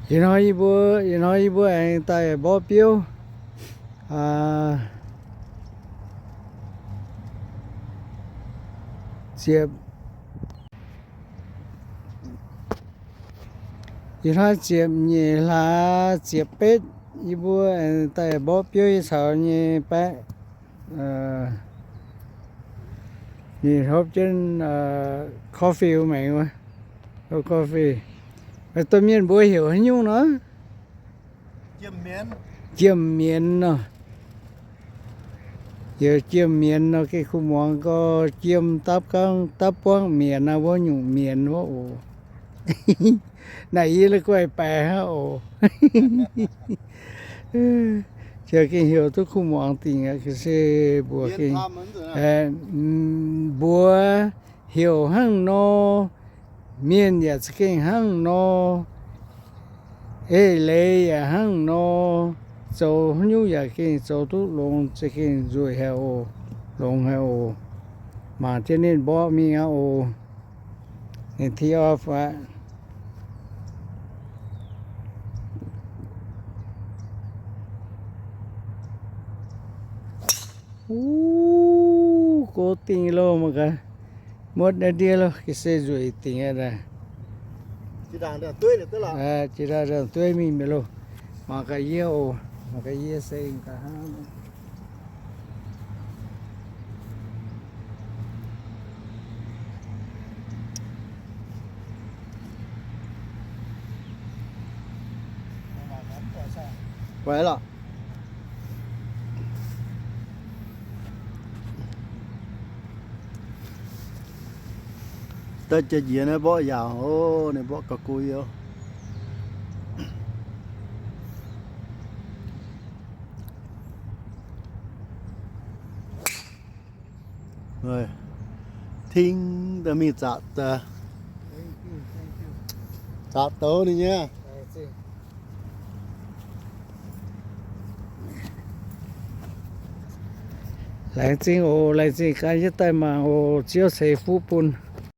Ih hnoi yie mbuo, ih hnoi yie mbuo aengx daaih mborqv biouv. Ziepc, ih hnoi ziepc nyeic hlaax ziepc betv, yie mbuo aengx daaih mborqv biouv yie caux nyei baeqv. Ninh hopv jienv coffee maengx wuov, hopv coffee. Domh mienh mbuo heuc haaix nyungc nor? Jiem mienz nor. Heuc jiem mienz nor, gengh kuh muangx gorx, jiem dapv gangv dapv buangv mienz aqv, wuov nyungc mienz wuov oc. Naaic yie la'guaih baeqc hnangv oc. Ziouc gengh heuc duqv kuh muangx dingc aqv, ga'sie mbuox gengh, mbuox heuc hnangv nor, mienh yaac za'gengh hnangv nor, eix leiz yaac hnangv nor, zoux haaix nyungc yaac gengh zoux duqv longx, za'gengh nzueic haic oc, longx haic oc. Mangc jienv ninh mborqv mingh aqv oc. Ninh tee off aqv. Uv, go dingh loh, mangc gaax, muotv naaiv ndiev loh, ga'sie nzueic dingc aqv. Jiex daaih ndongc dueiv mingh mi'aqv loh. Mangc gaax yie oc, mangc gaax yie se gaax hnangv. Guaix lorqc. Daaih jiex njiec naaiv mborqv yaauc oc, ninh mborqv gauh go yie oc. Ting daaih mingh zaqc, zaqc douz ninh nyei. Laengz zingh oc, laengz zingh gan yie daaih mangc oc. Ziouv ceix fuqv bun.